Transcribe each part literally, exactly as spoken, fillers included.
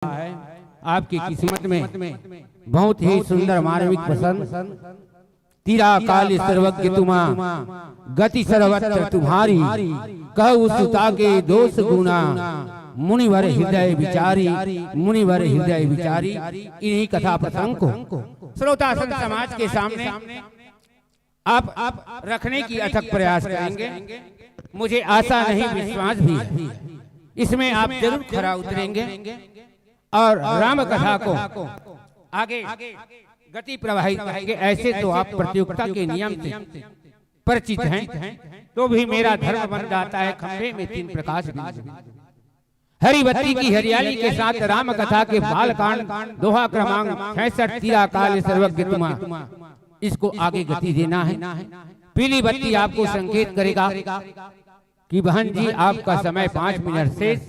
है आपकी किस्मत में बहुत ही सुंदर मार्मिक प्रसंग। तीरा काल सर्वज्ञ तुमा, गति सर्वत्र तुम्हारी, कहु सुता के दोष गुना, मुनिवर हृदय विचारी, मुनिवर हृदय विचारी। इन्हीं कथा प्रसंग को श्रोता संत समाज के सामने आप, आप रखने की अथक प्रयास करेंगे। मुझे आशा नहीं, विश्वास भी है, इसमें आप जरूर खरा उतरेंगे और राम कथा को आगे गति प्रवाहित करेंगे। ऐसे तो आप प्रतियोगिता के नियम से परिचित हैं, तो भी मेरा धर्म बन जाता है खंभे में तीन प्रकाश बिंदु। हरी बत्ती की हरियाली के साथ राम कथा के बालकांड, दोहा क्रमांक छियासठ, तीरा काल सर्वज्ञ तुमा, इसको आगे गति देना है। पीली बत्ती आपको संकेत करेगा कि बहन जी, आपका समय पाँच मिनट शेष।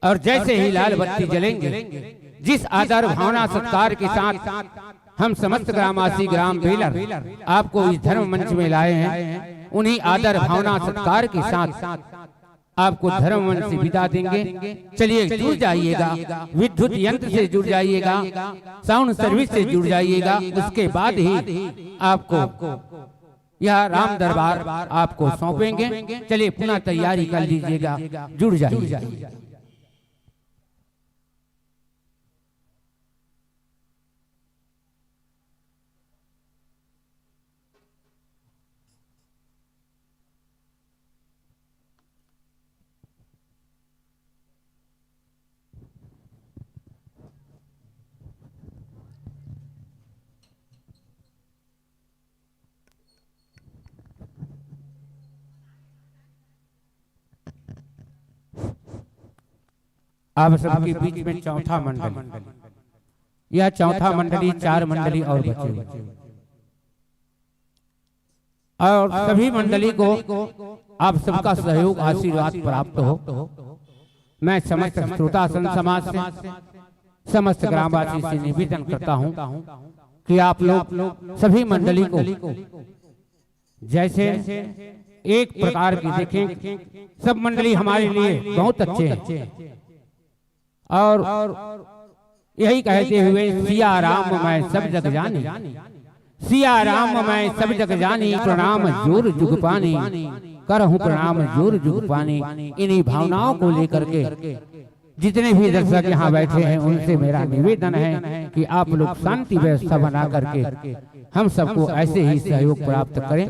और जैसे ही लाल बत्ती जलेंगे, जिस आदर भावना सत्कार के साथ हम समस्त ग्रामवासी ग्राम बेलर आपको इस धर्म मंच में लाए हैं, उन्हीं आदर भावना सत्कार के साथ आपको धर्म मंच से विदा देंगे। चलिए, जुड़ जाइएगा, विद्युत यंत्र से जुड़ जाइएगा, साउंड सर्विस से जुड़ जाइएगा। उसके बाद ही आपको यह राम दरबार आपको सौंपेंगे। चलिए, पुनः तैयारी कर लीजिएगा, जुड़ जाइए। आप सबके बीच में चौथा मंडली, यह चौथा मंडली, चार मंडली और बचे हुए। और सभी मंडली को आप सबका सहयोग, आशीर्वाद प्राप्त हो। मैं समस्त श्रोता संत समाज से, समस्त ग्रामवासी से निवेदन करता हूं कि आप लोग सभी मंडली को जैसे एक प्रकार की देखें, सब मंडली हमारे लिए बहुत अच्छे हैं। और यही कहते हुए, सिया राम मैं सब जग जानी, सिया राम मैं सब जग जानी, प्रणाम जोर जुग पानी, करहूं प्रणाम जोर जुग पानी। इन्हीं भावनाओं को लेकर के जितने भी दर्शक यहाँ बैठे हैं, उनसे मेरा निवेदन है कि आप लोग शांति व्यवस्था बना करके हम सबको ऐसे ही सहयोग प्राप्त करें।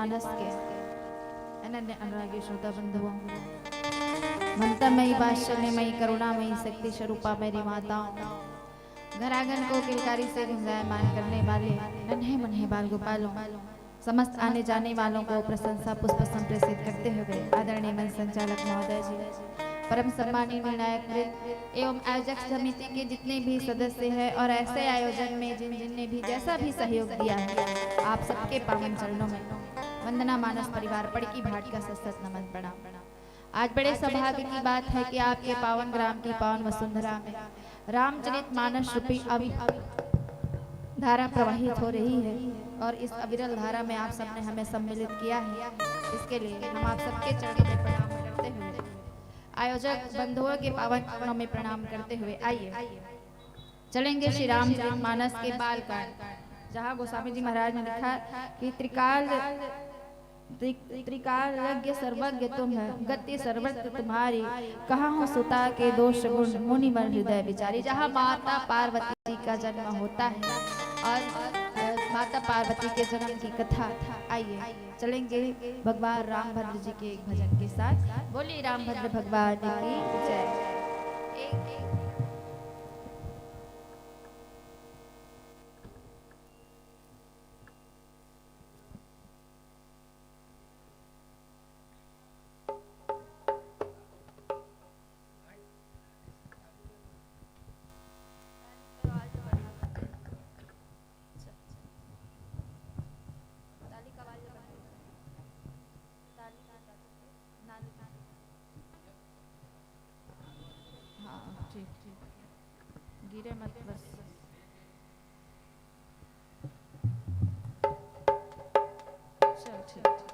मानस के अनन्य अनुरागी श्रोता बंधुओं, ममतामयी, वात्सल्यमयी, करुणामयी, शक्ति स्वरूपा मेरी माताओं, घर आंगन को किलकारी से गुंजायमान करने वाले नन्हे मुन्हे बाल गोपालों, समस्त आने जाने वालों को प्रशंसा पुष्प संप्रेषित करते हुए आदरणीय मंच संचालक महोदय जी, परम सम्माननीय निर्णायक वृंद एवं आयोजक समिति के जितने भी सदस्य हैं और ऐसे आयोजन में जिन जिन ने भी जैसा भी सहयोग दिया है, आप सबके पावन चरणों में वंदना मानस परिवार पड़की भाट का सत सत नमन प्रणाम। आज बड़े सौभाग्य की बात है कि आपके पावन ग्राम की पावन वसुंधरा में रामचरित मानस रूपी अवि धारा प्रवाहित हो रही है और इस अविरल धारा में आप सबने हमें सम्मिलित किया है। इसके लिए हम आप सबके चरणों में प्रणाम करते हुए आयोजक बंधुओं के पावन चरणों में प्रणाम करते हुए आइए चलेंगे श्री रामचरित मानस के बालकांड, जहाँ गोस्वामी जी महाराज ने लिखा कि त्रिकाल त्रि-, त्रिकाल यज्ञ सर्वज्ञ तुम है, गति सर्वत्र तुम्हारी, कहा हूँ सुता के दोष गुण, मुनि मन हृदय विचारी। जहाँ माता पार्वती जी का जन्म होता है और अ, माता पार्वती के जन्म की कथा, आइए चलेंगे भगवान रामभद्र जी के एक भजन के साथ। बोलिए रामभद्र भगवान की जय। एक, एक, हाँ, ठीक, ठीक। गिरे मत बस। चल, ठीक, ठीक।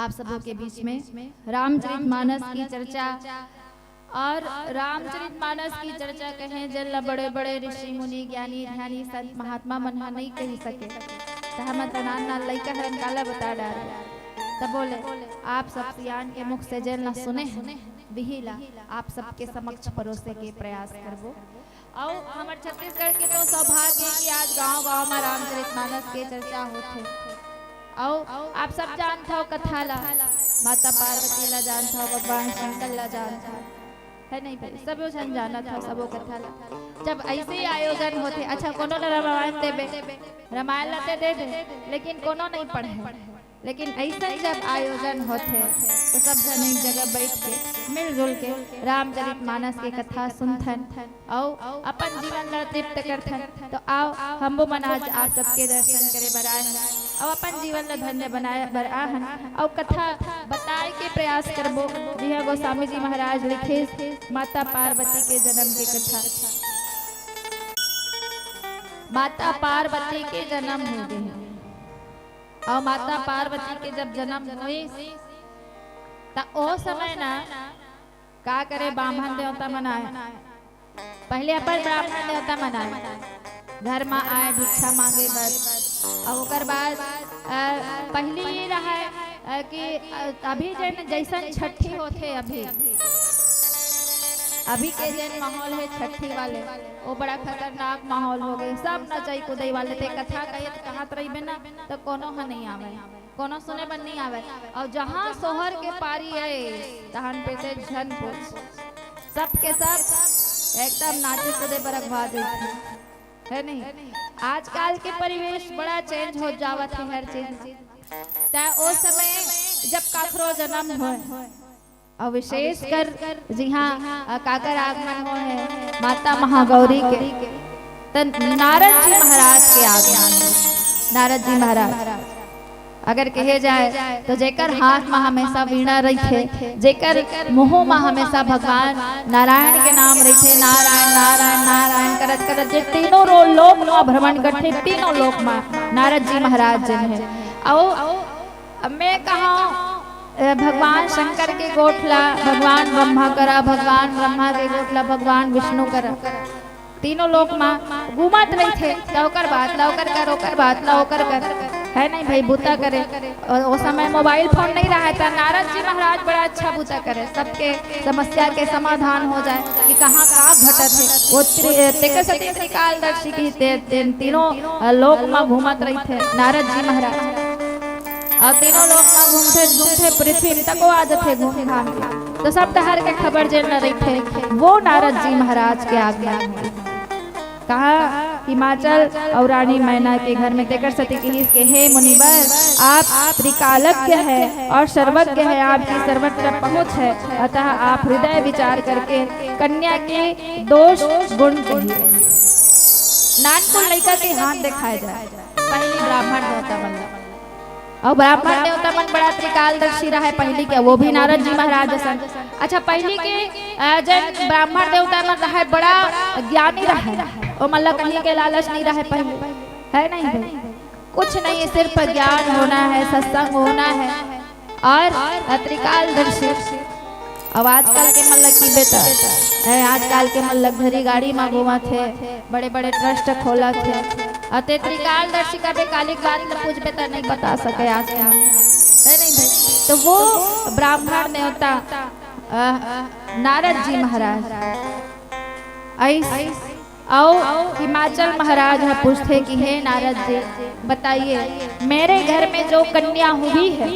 आप सबों के बीच में रामचरित मानस की चर्चा। और रामचरित मानस की चर्चा कहें, जेन ला बड़े-बड़े ऋषि मुनि, ज्ञानी ध्यानी, संत महात्मा मन ह नइ कहि सके, त हमन तो नान नान लइका हरन, काला बता डारबो। त बोले, आप सब सियान के मुख से जेन ला सुने हन, बिही ला आप सबके समक्ष परोसे के प्रयास करबो। अउ हमर छत्तीसगढ़ के तो सौभाग्य हे कि आज गांव-गांव म रामचरित मानस के चर्चा होथे। अउ आप सब जानथव कथा ला, माता पार्वती ला जानथव, भगवान शंकर ला जानथव, हे नहीं भाई? सबो झन जानत हव सबो कथा ला। जब अइसे ही आयोजन होथे, अच्छा, कोनो ला रामायण देबे, रामायण ला ते दे दे, लेकिन कोनो नहीं पढ़े। लेकिन अइसन जब आयोजन होथे, तो सब झन एक जगह बैठ के, मिलजुल के रामचरित मानस के कथा सुनथन अउ अपन जीवन ला तृप्त करथन। तो आओ, हमो मन आज आप सबके दर्शन करे बर आए हन अउ अपन जीवन ला धन्य बनाए बर आए हन। अउ कथा बताए के प्रयास करबो, जिहां गोस्वामी जी महाराज लिखे माता पार्वती के जन्म के कथा। माता पार्वती के जन्म हो गे। अउ माता पार्वती के जब जन्म होइस, त ओ समय ना का करे, ब्राह्मण देवता मन आए। पहले अपन ब्राह्मण देवता मन आए, घर म आए भिक्षा मांगे बर। अउ ओकर बाद, अ, पहली ये रहय, अ, कि, अ, अभी जेन जइसन छट्ठी होथे अभी, अभी के जेन माहौल हे छट्ठी वाले, वो बड़ा खतरनाक माहौल हो गे। सब नचई कुदई वाले, ते कथा कहे त कहत रहिबे ना, त कोनो ह नहीं आवे, कोनो सुने बर नहीं आवे। अउ जहां सोहर के पारी आए, तहान पीछे झन पूछ, सबके सब एकदम नाचे कूदे बर अगवा देथे, हे नहीं? आजकल के परिवेश बड़ा change हो जावत हे हर चीज। त ओ समय जब काकरो जन्म होय, अउ विशेषकर जिहां, अ, काकर आगमन होय हे माता महागौरी के, त नारद जी महाराज के आगमन होय। नारद जी महाराज, अगर कहे जाए, तो जेकर हाथ म हमेशा वीणा रहिथे, जेकर मुंह म हमेशा भगवान नारायण के नाम रहिथे, नारायण, नारायण, नारायण करत करत जे तीनों रो-, लोक म भ्रमण करथे, तीनों लोक म नारद जी महाराज जेन हे। अउ अब मैं कहूं, अ, भगवान शंकर के गोठ ला भगवान ब्रह्मा करा, भगवान ब्रह्मा के गोठ ला भगवान विष्णु करा, तीनों लोक म घूमत रहिथे, त ओकर बात ला ओकर कर, ओकर बात ला ओकर कर, हे नहीं भाई, बूता करे। अउ ओ समय mobile phone नहीं रहय, त नारद जी महाराज बड़ा अच्छा बूता करे, सबके समस्या के समाधान हो जाए कि कहां का घटत हे। वो त्रि-, तेकर सेती त्रिकालदर्शी की ते-, ते-, तीनों, अ, लोक म घूमत रहिथे नारद जी महाराज। अउ तीनों लोक म घूमथे, घूमथे, पृथ्वी तको आ जथे घूम घाम के। तो सब डहर के खबर जेन ल रहिथे, वो नारद जी महाराज के आगमन होय। कहा हिमाचल अउ रानी मैना के घर में, तेकर सेती किहिस के, "हे मुनिवर, आप त्रिकालज्ञ है और सर्वज्ञ है, आपकी सर्वत्र पहुंच है, अतः आप हृदय विचार करके कन्या के दोष गुण कहिए।" नानकुन लइका के हाथ देखाए जाए, पहली ब्राह्मण देवता मन ला। अउ ब्राह्मण देवता मन बड़ा त्रिकालदर्शी रहय पहली के, वो भी नारद जी महाराज असन। अच्छा, पहली के, अ, जेन ब्राह्मण देवता मन रहय, बड़ा ज्ञानी रहय, ओमन ला कहीं के लालच नहीं रहय पहली, हे नहीं भाई? कुछ नहीं, सिर्फ ज्ञान होना है, सत्संग होना है। अउ त्रिकालदर्शी। अब आजकल के मन ल कहिबे त, हे, आजकल के मन luxury गाड़ी म घूमत हे, बड़े-बड़े trust खोलत हे। अउ ते त्रिकालदर्शी कहिबे, काली के बात ल पूछबे त नहीं बता सके आजकल, हे नहीं भाई? तो वो ब्राह्मण देवता, अ, नारद जी महाराज अइस अउ हिमाचल महाराज ह पूछथे कि, "हे नारद जी, बताइए, मेरे घर में जो कन्या हुई है,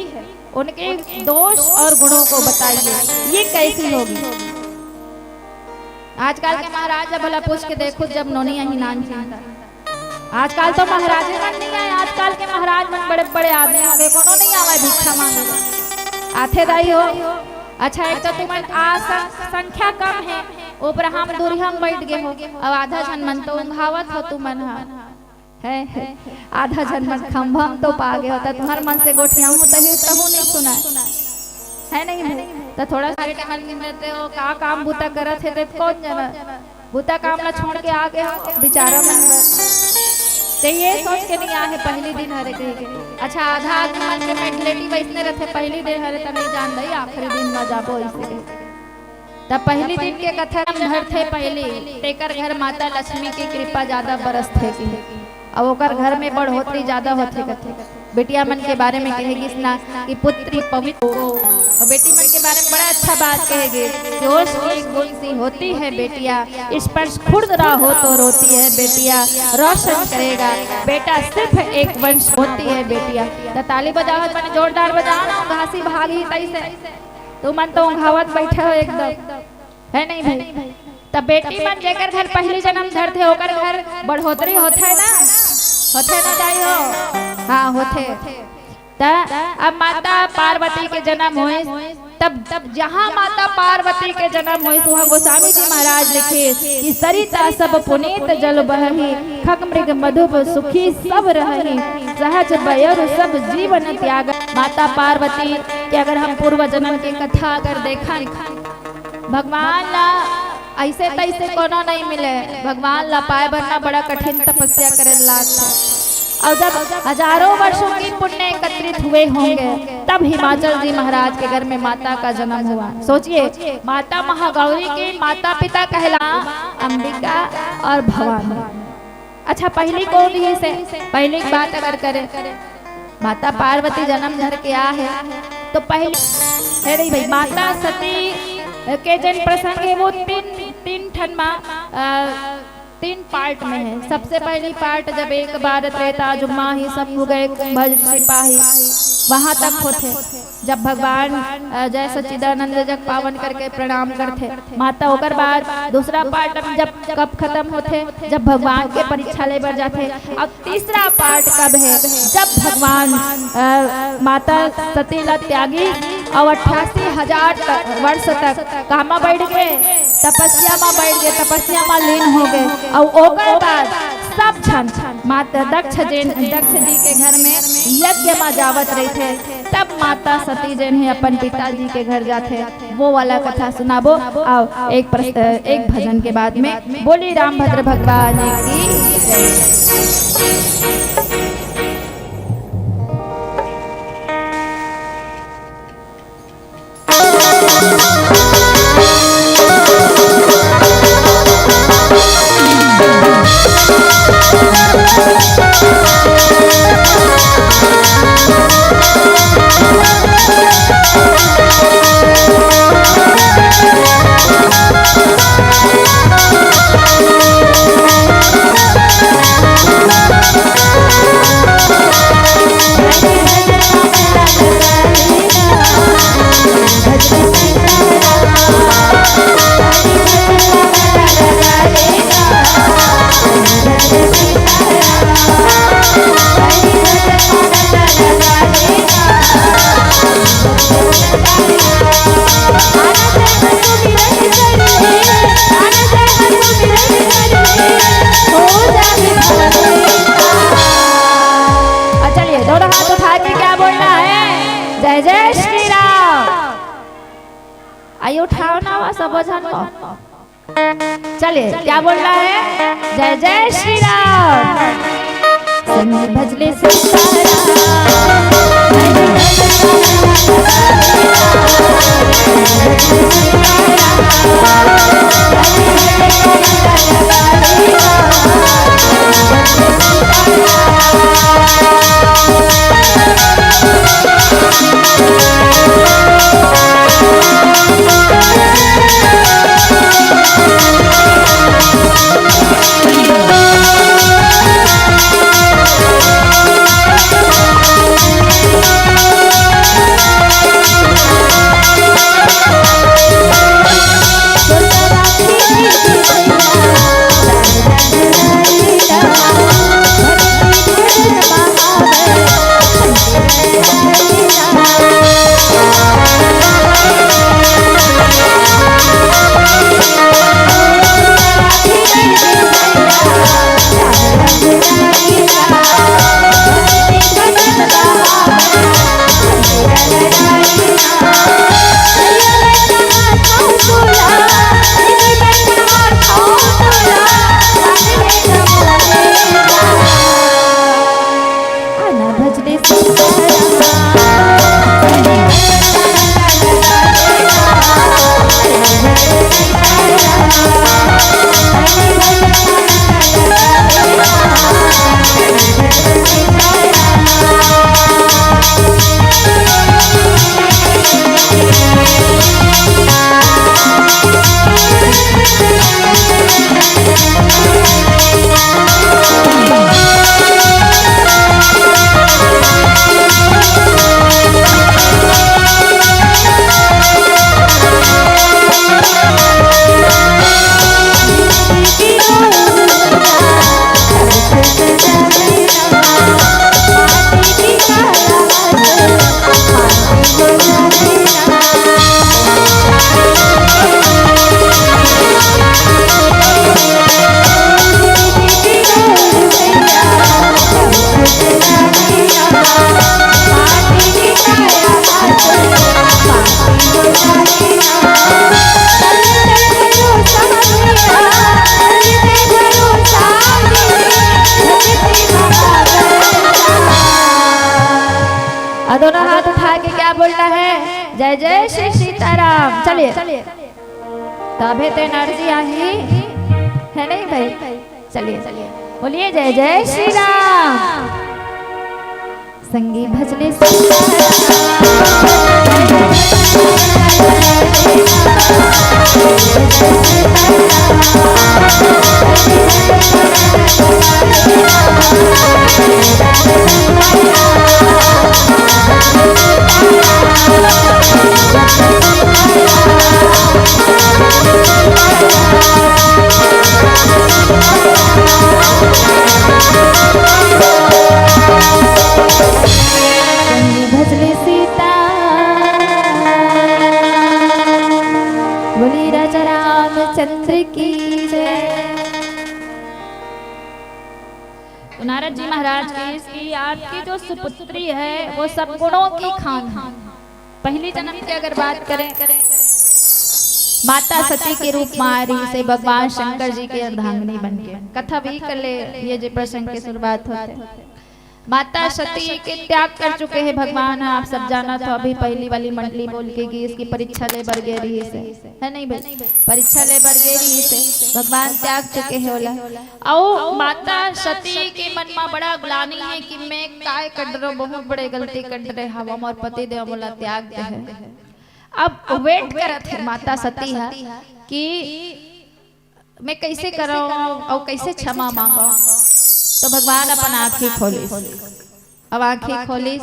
उनके दोष और गुणों को बताइए, ये कैसी होगी?" आजकल के महाराज ह भला पूछ के देखो, जब नोनी अही नान चिंता। आजकल तो महाराजे मन नहीं आए, आजकल के महाराज मन बड़े-बड़े आदमी हो गे, कोनो नहीं आवय भिक्षा मांगे। आथे दाई हो, अच्छा, एक तो तुमन आ सं-, संख्या कम हे, ऊपर हम दूरिहा म बैठ गे हो, अउ आधा झन मन तो उंघावत हो तुमन ह। हे, हे, आधा झन मन खंभा म तो पा गे हो, त तुंहर मन से गोठियाहूं तही तहू नहीं सुनाय। हे नहीं भाई? त थोड़ा सा के मन रहते हो, का काम बूता करत हे, ते कोन जने? बूता काम ला छोड़ के आ गे हो, बिचारा मन बर। ते ये सोच के नहीं आए हे पहली दिन हरे कहिके। अच्छा, आधा आदमी मन के मेंटालिटी वैसने रथे, पहली दिन हरे त नहीं जान दई, आखिरी दिन म जाबो ऐसे। त पहली दिन के कथा हम धरथे पहली, तेकर घर माता लक्ष्मी के कृपा ज्यादा बरसथे कि, अउ ओकर घर में बढ़ोतरी ज्यादा होथे कथे। बेटिया मन के बारे में कहे गिस ना कि पुत्री पवित्र हो। अउ बेटी मन के बारे में बड़ा अच्छा बात कहे गे कि होश की गुण सी होती है बेटिया, स्पर्श खुर्द ना हो तो रोती है बेटिया, रोशन करेगा बेटा सिर्फ एक वंश होती है बेटिया। त ताली बजावत मन जोरदार बजाओ ना, घासी भागी तैसे। तुमन तो उंघावत बैठे हो एकदम, है नहीं भाई? त बेटी मन जेकर घर पहली जन्म धरथे, ओकर घर बढ़ोतरी होथे ना, होथे ना दाई हो? हाँ, होथे। त अब माता पार्वती के जन्म होइस, तब, तब जहाँ माता पार्वती के जन्म होइस, वहाँ गोस्वामी जी महाराज लिखे कि सरिता सब पुनीत जल बहहि, खग मृग मधुप सुखी सब रहहि, सहज बयरु सब जीवन त्याग। माता पार्वती के अगर हम पूर्व जन्म के कथा अगर देखन, भगवान ला ऐसे तैसे कोनो नहीं मिले, भगवान ला पाए बर ना बड़ा कठिन तपस्या करे लागथे। अउ जब हजारों वर्षों की पुण्य एकत्रित हुए होंगे, तब हिमाचल जी महाराज के घर में माता का जन्म हुआ। सोचिए, माता महागौरी के माता पिता कहला अंबिका और भवानी। अच्छा, पहली कौन रहिस हे? पहली की बात अगर करें, माता पार्वती जन्म धर के आ हे, तो पहली, हे नहीं भाई, माता सती के जन प्रसंग हे, वो तीन, तीन ठन मा, अ, तीन पार्ट में हे। सबसे पहली पार्ट जब एक बार त्रेता जुम्मा ही सब हो गए कुंभज सिपाही, वहां तक होथे। जब भगवान, अ, जय सच्चिदानंद जग पावन करके प्रणाम करथे माता, ओकर बाद दूसरा पार्ट में जब कब खत्म होथे, जब भगवान के परीक्षा ले बर जाथे। अब तीसरा पार्ट कब हे, जब भगवान, अ, माता सती ला त्यागी अउ अट्ठासी हजार त-, वर्ष तक कहाँ बैठ गए, तपस्या मा बैठ गए, तपस्या मा लीन हो गए। अउ ओकर बाद सब झन माता दक्ष जी, दक्ष जी के घर में यज्ञ मा जावत रहिथे। तब माता सती जेन हे अपन पिताजी के घर जाथे, वो वाला कथा सुनाबो। अउ एक प्रस-, एक भजन के बाद में बोली रामभद्र भगवान की जय। और चलिए, दोनों हाथ उठा के क्या बोलना है? जय जय श्री राम। आइए, उठाओ ना, सबो झन को। चलिए, क्या बोल रहा है? जय जय श्री राम। सुन भजले सीताराम। चलिए, तभे तो एनर्जी आही, है नहीं भाई? चलिए, बोलिए जय जय श्री राम। संगी भजले सीता। संगी भजले सीता। बोली राजा रामचंद्र की जय। तो नारद जी महाराज की इसकी आपकी जो सुपुत्री है, वो सब गुणों की खान है। पहली जन्म की अगर बात करें, माता सती के रूप में आ रही से भगवान शंकर जी के अर्धांगिनी बन के कथा भी कर ले। ये जो प्रसंग की शुरुआत होते, माता सती के त्याग कर चुके हैं भगवान। आप सब जानत हो, अभी पहली वाली मंडली बोल के गीस की परीक्षा ले बर गे रही से, है नहीं भाई? परीक्षा ले बर गे रही से भगवान त्याग चुके हैं ओला। अउ माता सती के मन में बड़ा ग्लानि है कि मैं काय कर डरो, बहुत बड़े गलती कर डरे हवा, मोर पति देव मोला त्याग दे है। अब वेट करत है माता सती है कि मैं कैसे करव अउ कैसे क्षमा मांगव। तो भगवान अपन आंखी खोलिस। अब आंखी खोलिस,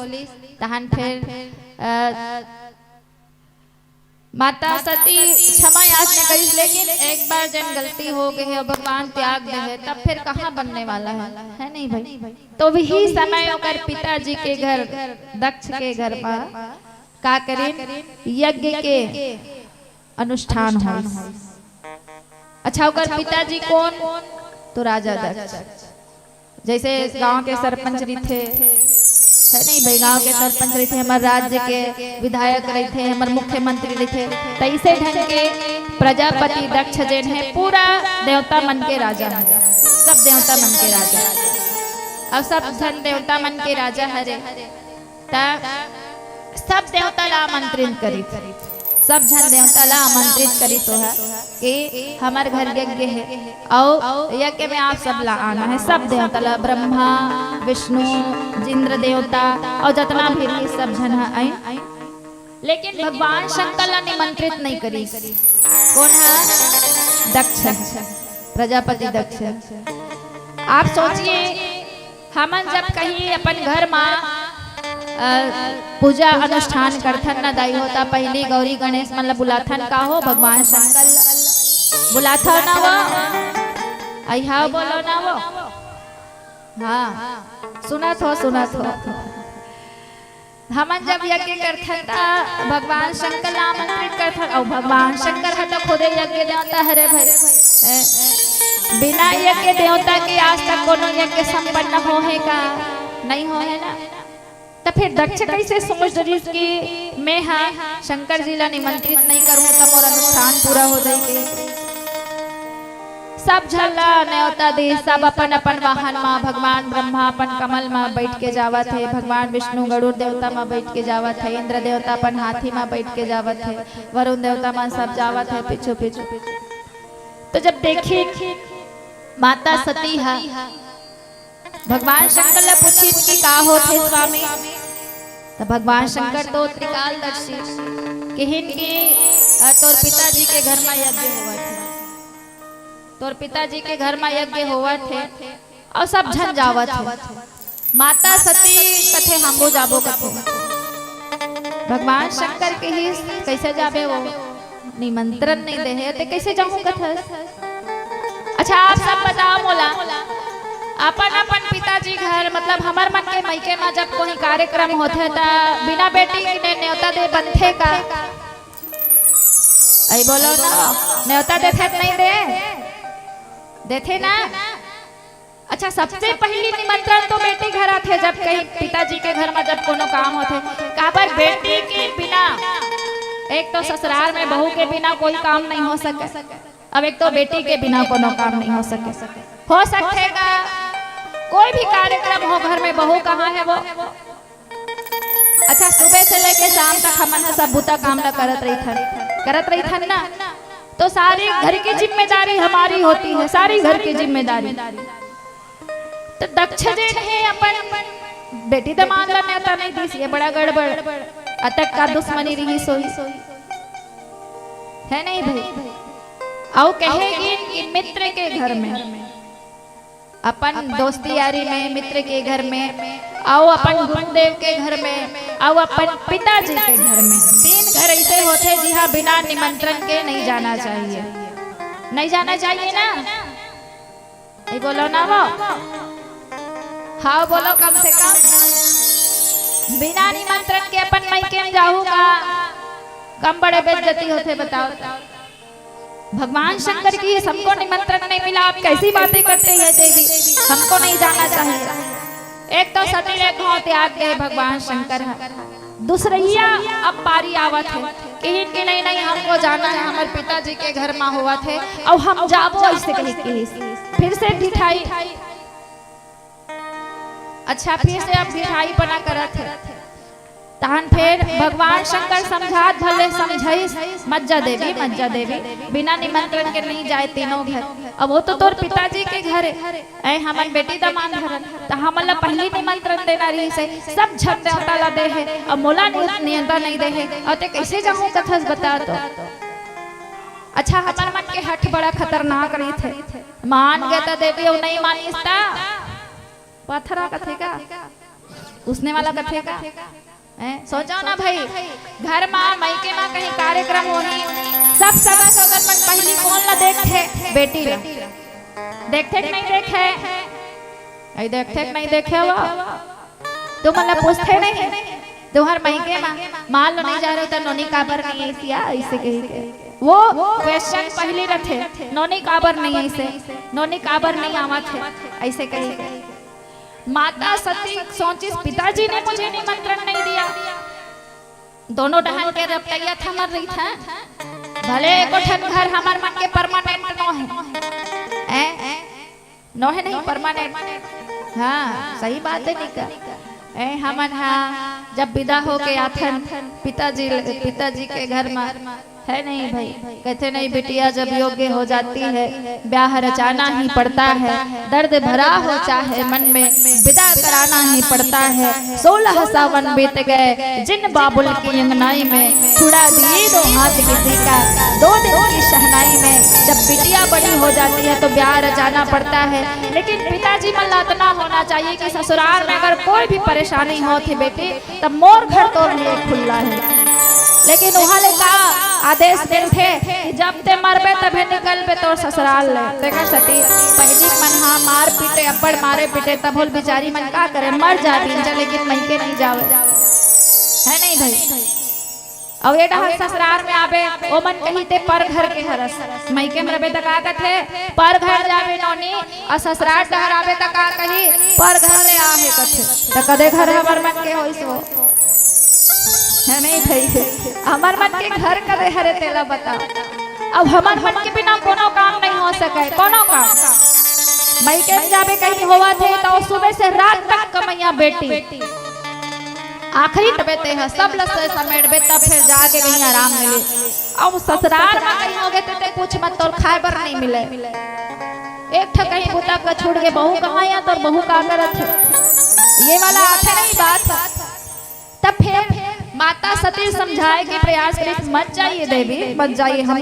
तहन फिर, अ, माता सती क्षमा याचना करिस, लेकिन एक बार जन गलती हो गई है, भगवान त्याग दे है, तब फिर कहाँ बनने वाला है, है नहीं भाई? तो वही समय ओकर पिताजी के घर, दक्ष के घर पर का करिन, यज्ञ के अनुष्ठान होइस। अच्छा, ओकर पिताजी कौन? तो राजा दक्ष। जैसे गांव के सरपंच रहिथे, है नहीं भाई, गांव के सरपंच रहिथे, हमर राज्य के विधायक रहिथे, हमर मुख्यमंत्री रहिथे, तैसे ढंग के प्रजापति दक्ष जेन है, पूरा देवता मन के राजा है, सब देवता मन के राजा, अउ सब झन देवता मन के राजा हरे। त सब देवता ला आमंत्रित करिस, सब झन देवता ला आमंत्रित करिस ओह कि हमर घर यज्ञ है, अउ यज्ञ में आप सब ला आना है। सब देवता ला, ब्रह्मा, विष्णु, इंद्र देवता अउ जतना भी रहिस, सब झन ह आइन। लेकिन भगवान शंकर ला निमंत्रित नहीं करिस। कौन है? दक्ष, प्रजापति दक्ष। आप सोचिए, हमन जब कहीं अपन घर मा, अ, पूजा अनुष्ठान करथन न दाई हो, त पहिली गौरी गणेश मन ल बुलाथन का हो? भगवान शंकर ल बुलाथन ना वो? अइहा बोलो ना वो? हाँ, सुनत हो, सुनत हो। हमन जब यज्ञ करथन, त भगवान शंकर ला आमंत्रित करथन, अउ भगवान शंकर ह त खुदे यज्ञ देवता हरे भाई। ए, बिना यज्ञ देवता के आज तक कोनो यज्ञ संपन्न हो है का? नहीं हो है ना। त फिर दक्ष कैसे सोच डरिस कि मैं हा शंकर जी ला निमंत्रित नहीं करूं, त मोर अनुष्ठान पूरा हो जाएगी। सब झन ला नेवता दे, सब अपन अपन वाहन मा, भगवान ब्रह्मा अपन कमल मा बैठ के जावत हे, भगवान विष्णु गरुड़ देवता मा बैठ के जावत हे, इंद्र देवता अपन हाथी मा बैठ के जावत हे, वरुण देवता मन सब जावत हे पीछू पीछू। तो जब देखी माता सती हा भगवान शंकर ला पूछिस कि का होत हे स्वामी, त भगवान शंकर तो त्रिकालदर्शी किहिन कि, अ, तोर पिताजी के घर मा यज्ञ होवत हे। तोर पिताजी के घर मा यज्ञ होवत हे अउ सब झन जावत हे। माता सती कथे, "हमो जाबो," कथे। भगवान शंकर किहिस, "कैसे जाबे वो? निमंत्रण नहीं दे हे, ते कैसे जाहूं," कथस। अच्छा, आप सब बताओ मोला, अपन अपन पिताजी घर, मतलब हमर मन के मइके मा जब कोई कार्यक्रम होथे, त बिना बेटी के नेवता दे बनथे का? अई बोलो ना, नेवता देथे त नहीं दे? देथे ना? अच्छा, सबसे पहली निमंत्रण तो बेटी घर आथे, जब कहीं पिताजी के घर मा जब कोनो काम होथे। काबर, बेटी के बिना, एक तो ससुराल में बहू के बिना कोई काम नहीं हो सके, अब एक तो बेटी के बिना कोनो काम नहीं हो सके। हो सकथे का, कोई भी कार्यक्रम हो, घर में बहू कहाँ है वो? अच्छा, सुबह से लेके शाम तक हमन ह सब बुता काम ला करत रहिथन। करत रहिथन ना, तो सारी घर की जिम्मेदारी हमारी होती है, सारी घर की जिम्मेदारी। तो दक्ष जेन हे अपन बेटी दमांद ला नेवता नहीं दीस, ये बड़ा गड़बड़। अतक का दुश्मनी रहिस होही, है नहीं भाई? अउ कहे गिन कि मित्र के घर में, अपन दोस्ती यारी में, मित्र के घर में, अउ अपन गुरुदेव के घर में, अउ अपन पिताजी के घर में, तीन घर ऐसे होथे जिहां बिना निमंत्रण के नहीं जाना चाहिए। नहीं जाना चाहिए ना? नहीं बोलो ना वो। हाँ बोलो, कम से कम बिना निमंत्रण के अपन मइके में जाहू का? कम बड़े बेइज्जती होथे, बताओ। भगवान शंकर की सबको निमंत्रण नहीं मिला, आप कैसी बातें करते हैं देवी? हमको नहीं जाना चाहिए। एक तो सती ले घाव त्याग गए भगवान शंकर ह, दूसरइया अब पारी आवत हे, कहिन कि नहीं, नहीं, हमको जाना है, हमर पिताजी के घर मा होवत हे, अउ हम जाबो, ऐसे कही कहिस। फिर से ढिठाई, अच्छा, फिर से अब ढिठाईपना करत हे। तहन फिर भगवान शंकर समझात भले समझाइस, "मत जा देवी, मत जा देवी, बिना निमंत्रण के नहीं जाए तीनों घर। अब वो तो तोर पिताजी के घर हे, ऐ हमन बेटी दमांद हरन, त हमन ला पहिली निमंत्रण देना रहिस हे, सब झन देवता ला दे हे, अब मोला नि-, नेवता नहीं दे हे, अउ ते कैसे जाहूं कथस बता तो।" अच्छा, हमर मन के हठ बड़ा खतरनाक रहिथे, मान गे त देवी, अउ नहीं मानिस त पथरा कथे का, उसने वाला कथे का। हैं? सोचो ना भाई, घर मा, मइके मा कहीं कार्यक्रम होही, सब सगा सोदर मन पहिली कोन ला देखथे? बेटी ला। देखथे कि नहीं देखे? अई देखथे कि नहीं देखे वो? तुमन ला पूछथे नहीं? तुहर मइके मा, मान लो नहीं जा रहे हो तो नोनी काबर नहीं आइस या, ऐसे कही के। वो क्वेश्चन पहिली रथे, "नोनी काबर नहीं आइस हे? नोनी काबर नहीं आवत हे?" ऐसे कही के। माता सती सोचिस, "पिताजी ने मुझे निमंत्रण नहीं दिया।" दोनों डहन के रपटइया थमर रहिथे। भले एको ठन घर हमर मन के परमानेंट नो हे, हैं? नो हे नहीं परमानेंट। हाँ, सही बात हे निका। ए, हमन हा जब विदा होके आथन पिताजी, पिताजी के घर मा, है नहीं भाई? कहते नहीं, बिटिया जब योग्य हो जाती है, ब्याह रचाना ही पड़ता है, दर्द भरा हो चाहे मन में, विदा कराना ही पड़ता है। सोलह सावन बीत गए, जिन बाबुल की अंगनाई में, छुड़ा दिए दो हाथ किसी का, दो दिन की शहनाई में। जब बिटिया बड़ी हो जाती है तो ब्याह रचाना पड़ता है, लेकिन पिताजी मन ला अतना होना चाहिए कि ससुराल में अगर कोई भी परेशानी होत हे बेटी, तब मोर घर तोर लिए खुल्ला हे। लेकिन उहाँ ले का आदेश मिलथे कि जब ते मरबे तभे निकलबे तोर ससुराल ले। तेकर सेती पहिली मन हा मार पीटे, अब्बड़ मारे पीटे, तभो ले बिचारी मन का करे, मर जाबे, लेकिन मइके नहीं जावे, है नहीं भाई? अउ ए डहर ससुराल में आबे, ओमन कही ते पर घर के हरस। मइके में रबे त का कथे, पर घर जाबे नोनी, अउ ससुराल डहर आबे त का कही, पर घर ले आहे कथे। त कदे घर हमर मन के होइस वो? है नहीं भई? हमर मन के घर कदे हरे तेला बता। अब हमर मन के बिना कोनो काम नहीं हो सके, कोनो काम। मइके में जाबे कहीं होवत हे त सुबह से रात तक कमइया बेटी। आखिरी तबे ते ह सब ल से समेटबे, तब फिर जाके कहीं आराम मिले। अउ ससुराल म कहीं होगे ते, ते पूछ मत, तोर खाए बर नहीं मिले। एक ठा कहीं बुता का छूट के बहू कहाँ या तोर बहू का करत हे? ये वाला आथे नहीं बात। तब फिर माता सती समझाए के प्रयास करिस, "मत जाइए देवी, मत जाइए, हम